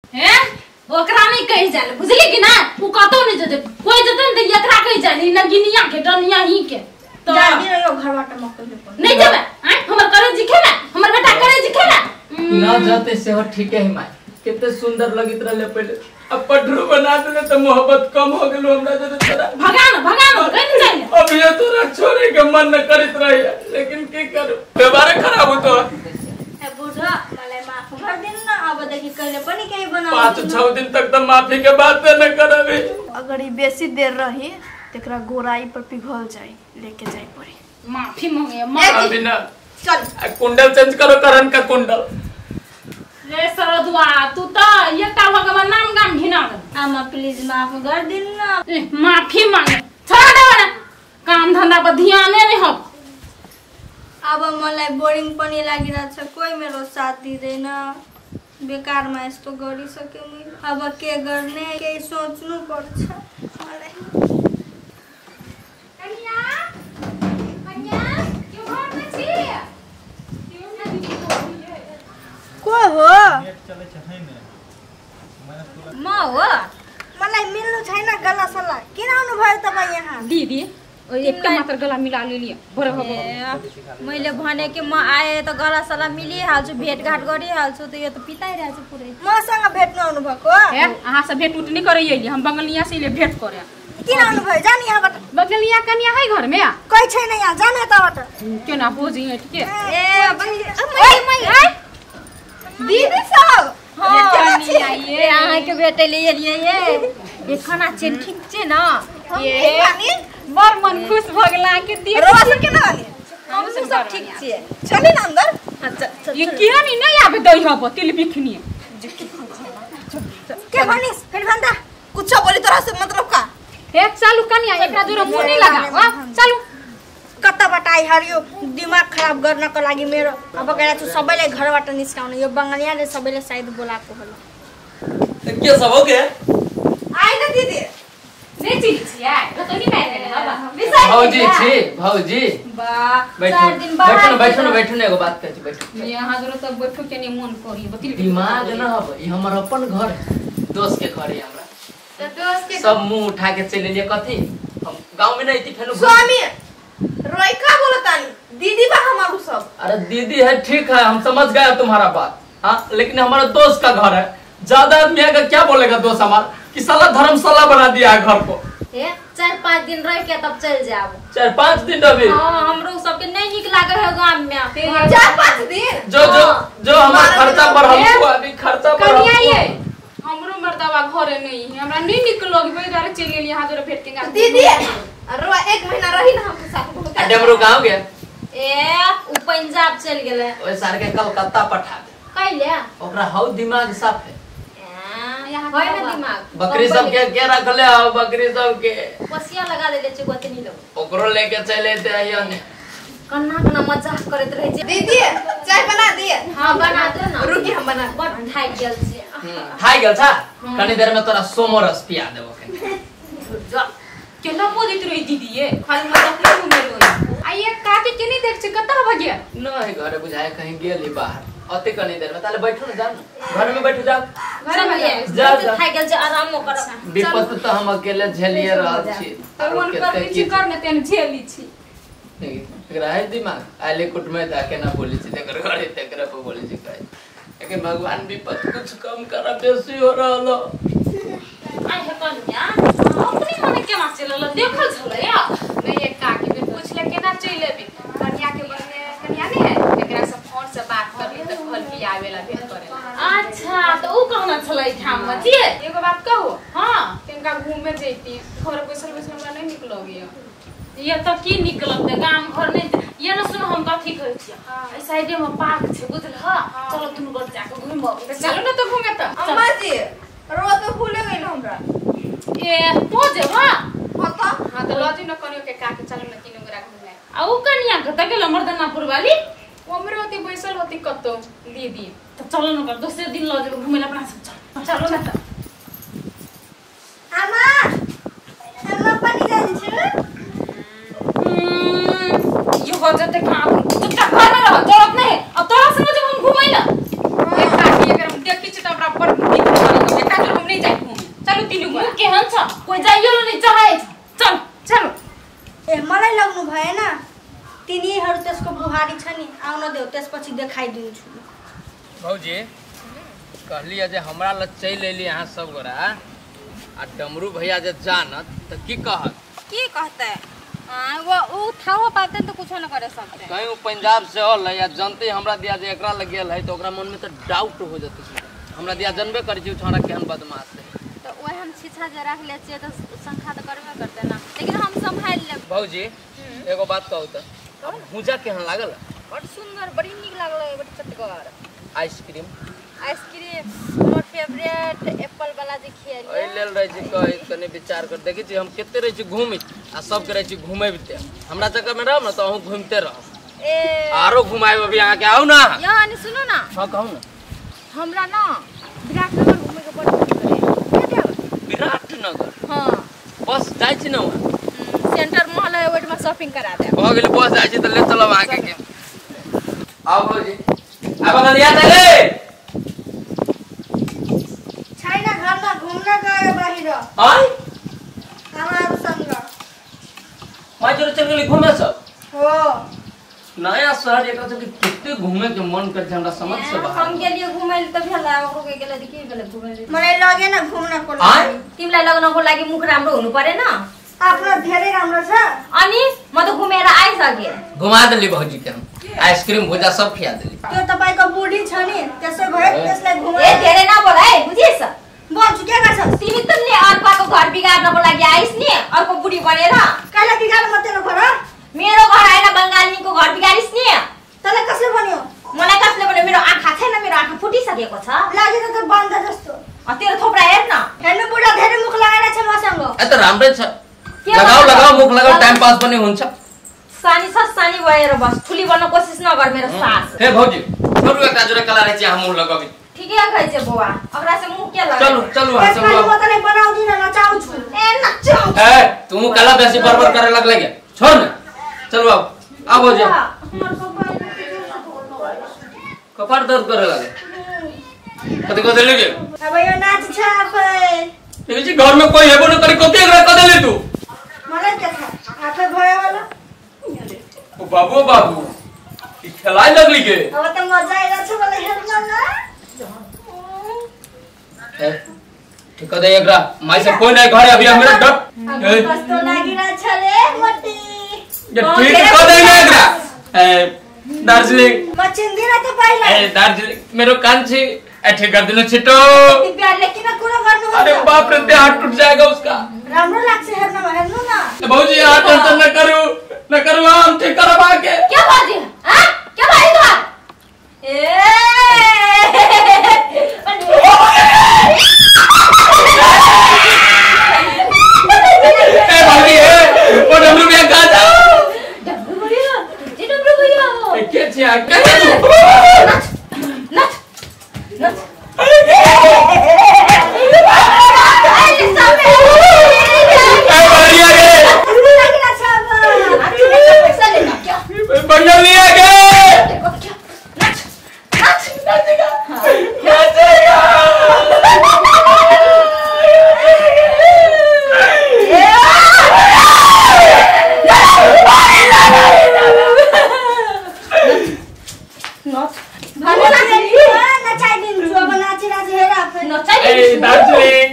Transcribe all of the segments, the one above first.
हैं ओकरा नहीं कहि जाले बुझली कि ना उ कतौ नहीं जते कोई जते न त एकरा कहि जाले नगिनिया के डनिया ही के तो जानी यो घरबाट म कहिले पनि नहीं जेबे। हैं हमर करे जी खेला हमर बेटा करे जी खेला ना जाते से हो ठीक है माई कितने सुंदर लगित रहले पहले अब पटरू बना देले त मोहब्बत कम हो गेलो हमरा जरे तोरा भगान भगान कहि जाले अब ये तोरा छोड़े के मन न करत रही लेकिन की करू व्यवहार खराब होतो ए बुढा मलाई माफ कर दिन न अब देखि कहिले पनि केही बनाउ 5-6 दिन तक त माफी के बात न करबे। अगर ई बेसी देर रही तेकरा गोराई पर पिघल जाई लेके जाई पड़ी माफी मांगे माफी ना चल कुंडल चेंज करो करण का कुंडल रे सरदुआ तू त एकटा भगवान नाम गाम घिना दे। आमा प्लीज माफ कर दिन न माफी मांगे छोड़ दे ना काम धंधा पर ध्यान नहीं हो। अब मलाई बोरिङ पनि लागिरहेछ कोही मेरो साथ दिँदैन बेकारमा यस्तो गरिसके मैले अब के गर्ने केही सोच्नु पर्छ मलाई। कन्या कन्या के घरमा छी को हो म हो मलाई मिल्नु छैन गला सला किन आउनु भयो तपाई यहाँ दिदी एकटा मात्र गला मिला लेलिए बरो हो मैले भने कि म आए त गला सला मिलिहाल्छु भेटघाट गरिहाल्छु त यो त पिताइरहेछ पुरै। मसँग भेट्नु आउनु भएको ए अहाँ से भेट उठ नहीं करे अइली हम बंगलिया से ले भेट करे किन आउनु भयो जानु यहाँबाट। बंगलिया कन्या है घर में कोही छैन यहाँ जानु यताबाट केना बोझी के ए मै दिदी सब हां ये अहाँ के भेटैले एलिए ये खाना चेन ठीक छै न ये बड़ मन खुश भ गेला के दी रोवा सब केना बानी हम सब ठीक छिए चली न अंदर। हां ये किया नहीं नहीं आबे दई हब तिल बिखनी के भनिस फेर भन्दा कुछ बोली तोरा से मतलब का ए चालू कन्या एकरा जोरो मुंह नहीं लगा वा चालू कताबाट आइहाल्यो दिमाग खराब गर्नको लागि मेरो। अब गएर छु सबैलाई घरबाट निस्काउन यो बंगालियाले सबैलाई सायद बोलाएको होला। के सब हो के आइन दिदी नै चिनी छिया र त नि माइले हबा भौजी छी भौजी बा 4 दिन बाद बैठो बैठो न बैठो न एगो बात कहै छी बैठो यहाँ जरो त बैठो के नि मन करी बतिल दिमाग न हब ई हमर अपन घर दोस्त के घर है हमरा त दोस्त के सब मुंह उठा के चले लिए कथी हम गांव में नहीं थी फेनु स्वामी रोइका बोलतानी दीदी बा हमारू सब। अरे दीदी है ठीक है हम समझ गए तुम्हारा बात हां लेकिन हमारा दोस्त का घर है ज्यादा आदमी आएगा क्या बोलेगा दोस्त हमारा कि साला धर्मशाला बना दिया है घर को। ए 4-5 दिन रह के तब चल जाब 4-5 दिन रहे। हां हमरो सब के नहीं निक लागे है गांव में 4-5 दिन जो जो जो हमारा खर्चा पर हमको अभी खर्चा पर कन्या ये हमरो मर्दावा घरे नहीं है हमरा नहीं निक लगे ओइ दुआरे चल गेली यहाँ जोरे भेट के दीदी अरे 1 महीना रही ना हमके साथ अरे हमरो गांव गया ए उ पंजाब चल गेले ओइ सार के कलकत्ता पठा दे कैले ओकरा हौ दिमाग साफ है यहाँ है ना दिमाग बकरी सब के रखले हो बकरी सब के पसिया लगा देले छै गोतनी लोग ओकरो लेके चले ते आइयो ने कन्ना कन्ना मजाक करैत रहे छै। दीदी चाय बना दिए। हां बना दे ना रुकी हम बना बड़ थाक गेल छै। थाक गेल छा कनी देर में तोरा सोमरस पिया देबो के जा केना बोलैत रही दीदी ये खाली मजाक नहीं घुमे रही आ ये काके के नहीं देख छै कतऽ भ गेल नहीं घरे बुझाए कहीं गेली बाहर अते कनी देर में ताले बैठो ना जाओ घर में बैठो जाओ घर में जा जा थाक गेल छै आरामो कर विपत त हम अकेले झेलिए रहल छी त मन कर छी कर ने तेन झेली छी एकरा है दिमाग आले कुटमे ता के ना बोली छी तेकर घरे तेकर पर बोली छी कहे लेकिन भगवान विपत कुछ कम कर बेसी हो रहल आइ हे कन्या अपने मने केना चलल देखल छलै या नहीं एक काकी भी पूछले केना चलि एबी कन्या के बने कन्या नहीं है एकरा से फोन से बात करली त कहल कि आवेला भेट करेला। अच्छा त उ कहना छलै ठाम में छिए एगो बात कहू हां तिनका घूमे जैती घर बैसल बैसल हमरा नहीं निक लगैया ये त की निकलत गाम घर नहीं ये न सुन हम कथी कहै छी एहि साइडे में पार्क छै बुझल ह चलो दुनू गोटे जाके घुमब चलो न त घूमे त अम्मा जी रोवा तो भूले गइल हमरा ए तो जेबा हां त हां त लजु न कनियो के काके चलो न तीनू गोरा घूमे आ उ कनिया के त गेल मर्दनापुर वाली उम्र होती बैसल होती कतो दीदी त चलो न कर दोसरे दिन ल जेबो घुमे ला अपना सब चल चलो न त आमा आमा पानी जानि छ यो हो जते काम चुपचाप घर में रह जरूरत नहीं अब तोरा संग जब हम घुमै ना एक काकी अगर हम देखी छी त हमरा बड़ नीक केहन छ कोई जाइयो नहीं चाहे चल चल। ए मलाई लाग्नु भएन तिनीहरू त्यसको बुहारी छ नि आउन देऊ त्यसपछि देखाइदिन्छु। भौजी कहली जे हमरा ल चलि अयली अहाँ सब गोरा आ डमरू भैया जे जानत त की कहत की कहते वो उ थाहो पाते तो कुछो न करे सकते। कहीं उ पंजाब से अल या जानते हमरा दिया जे एकरा लग गेल है तो ओकरा मन में तो डाउट हो जते। हमरा दिया जानबे करै छी छोरा केहन बदमाश है तो ओए हम छिछा जे राख ले छियै तो शंखा तो करबे करते ना लेकिन हम संभाल लेब। भौजी एगो बात कहू त भूजा केहन लागल? बड़ सुंदर बड़ी नीक लागल बड़ चटगर। आइसक्रीम आइसक्रीम हमर फेवरेट एप्पल वाला जे खियाली एहि लेल रहै छी कहै कने विचार कर देखै छी हम कते रहै छी घूमित आ सबके रहै छी घुमैबते हमरा चक्कर में रहब न त अहूँ घूमते रहब। ए आरो घुमाएब अभी अहाँ के आउ ना। यहाँ नि सुनू ना। हां कहू ना। हमरा ना विराटनगर घूमे के बड़ मन करे। विराटनगर? हां बस जाइ छी ना वहाँ सेंटर मॉल है ओहिमे शॉपिंग करा देब। भऽ गेल बस जाइ छी त ले चलब अहाँ के। आउ भौजी आब कनिया चले छैन घरमा घुम्न गयो बाहिर। आइ आमाहरूसँग माइजोर चल गेली घुमे सब हो नया शहर एकरा सबके कते घूमे के मन कर छै हमरा समझ से बाहर। हम गेलियै घुमै ल त भेला ओकरो के गेलै त की भेलै घुमै ल मलाई लगेन घुम्नको लागि। तिमीलाई लग्नको लागि मुख राम्रो हुनु परेन? आफ्नो धेरै राम्रो छ। अनि म त घुमेर आइसके। घुमा देली भौजी के हम आइसक्रीम भुजा सब खिया देली। त्यो तपाईको बुढी छ नि त्यसो भए त्यसलाई घुमा ए धेरै नबोल है बुझिस बोल्छु के गर्छस् तिमी त नि अर्काको घर बिगार्नको लागि आइस नि अर्को बुढी बनेर। कहिले बिगार्नु म तेरो घर? मेरो घर आएन बंगालीको घर बिगारिस नि। तँलाई कसले भन्यो? मलाई कसले भन्यो? मेरो आँखा छैन मेरो आँखा फुटिसकेको छ। लागेको त बन्द जस्तो। तेरो थोप्रा हेर न। हेर्नु बुढा धेरै मुख लगाएर छ मसँग। ए त राम्रै छ लगाऊ लगाऊ मुख लगाऊ टाइम पास पनि हुन्छ। सानी छ सानी भएर बस ठुली बन्न कोसिस नगर मेरो सास। हे भौजी छोडु एकरा जोरे कला रहै छी हम मुह लगाबी। ठीके कहै छै बौआ ओकरा से मुह के लगा। चलू चलू हां चलू। म तलाई बनाउँदिन नचाउँछु। ए नचाउ। ए तू कला बेसी बरबर करे लगले के छोड़ न चलू आऊ आऊ भौजी। कपार दर्द करे लागे कति कति लेगे अब यो नाच छ आफै देखै छी घर में कोई हेबो न करे कति एकरा कदे ले तू मलाई के थाहा आफै भयो होला। ओ बाबू बाबू ई खेलाय लगली के अब त मजा आइरा छ मलाई हेर्न न। ए ठीक दे एकरा माई से कोई नहीं घर अभी हमरा डर कस्तो लागिरा छ रे मोटी ये ठीक क दे ना एकरा। ए दार्जिलिङ म चिन्दिन त पहिला। ए दार्जिलिङ मेरो कान्छी ए ठीक कर दिनु छिटो। बिहारले किन कुरा गर्नु? अरे बाप रे हाथ टूट जाएगा उसका। राम्रो लाग्छ हेर्नमा हेर्नु न। भौजी हाथ टेंशन न करू न करू हम ठीक करब आके। के भौजी हां के भाई तो ए ए भौजी ए ओ डमरू भैया कहां जाओ? डमरू भैया जी डमरू भैया ए के छिया के नाच नाच नाच ए बढ़िया गे बढ़िया लिया गे नाच नाच नाचेगा नाचेगा। नचाइदिन्छु अब नाचिरहेको हेर आफै। ए दार्जिलिङ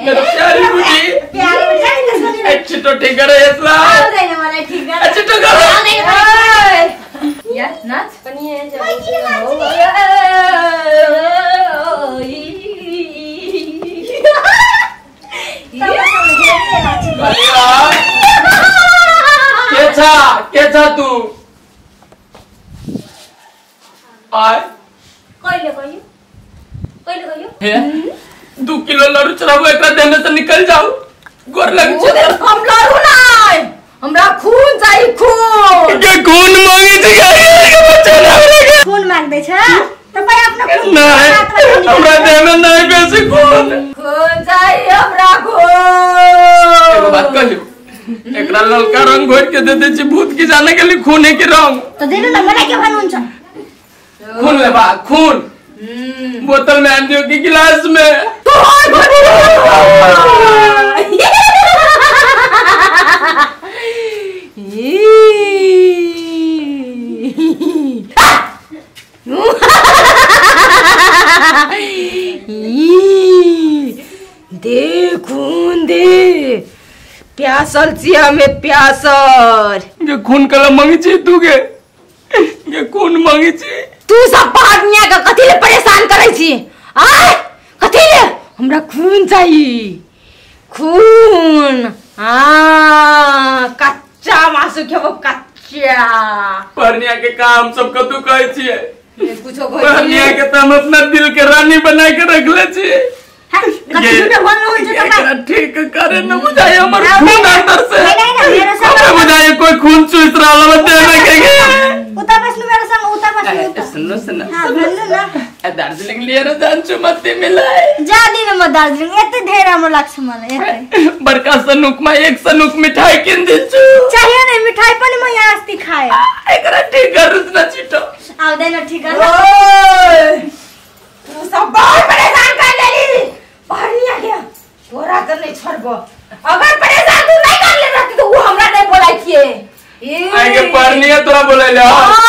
मेरो प्यारी बुढी प्यारो ए छिटो ठीक गर यसलाई। आउँदैन मलाई ठीक गर। ए छिटो गर। या नाच पनि के छ तू आय कहिले गयो कहिले गयो? हे 2 किलो लड्डू चढ़ाबू एकरा देह में से निकल जाऊ गोर लग छै। हम लड़ू नै हमरा खून चाहिए खून। के खून मांगे छै के बच्चा ना खून मांगदै छ तपाई आफ्नो खून नहीं हमरा देह में नहीं बेसी खून खून चाहिए हमरा खून। एगो बात कहियो एकरा ललका रंग घोर के दे दे छी भूत की जाने के लिए खून है के रंग त दिनु न मलाई के भन्नुहुन्छ? खून लेबा खून बोतल में आन दियो कि गिलास में? दे खून दे, प्यासल छी हमें प्यासल। ये खून कला मांगी छी तू के, ये खून मांगी छी तू। सब पहाड़िया के कथी ले परेशान करै छी आय? कथी ले? हमरा खून चाहिए, खून। हाँ कच्चा मासु खेबो, कच्चा। परनिया के काम सब कतू कहै छियै? कुछो कहै। परनिया के त हम अपना दिल के रानी बना के रखले छियै। ठीक करे न बुझाए हमर खून अंदर से। नहीं बुझाए कोई खून चूस रहल बा देवे के। उता बस्नु मेरो संग, उता बस्नु उता। सुनो सुनो। हां भन्नु न। ए दार्जिलिङ लिएर जान्छु म तिमीलाई। जादिन म दार्जिलिङ, यति धेरै राम्रो लाग्छ मलाई यतै। बड़का सनुकमा एक सनुक मिठाई किनिदिन्छु। चाहियो नि मिठाई पनि, म यहाँ अस्ति खाए। एकरा ठीक गर्नुस् न छिटो। आउँदैन ठीक गर्न। ओए तू सब बहुत परेशान कर लेली पहाड़िया के, तोरा त नहीं छोड़बो। अगर परेशान तू नहीं कर ले रहती तो वो हमरा नहीं बोलाइ थिए। आगे परनिया तोरा बोलाइले। हां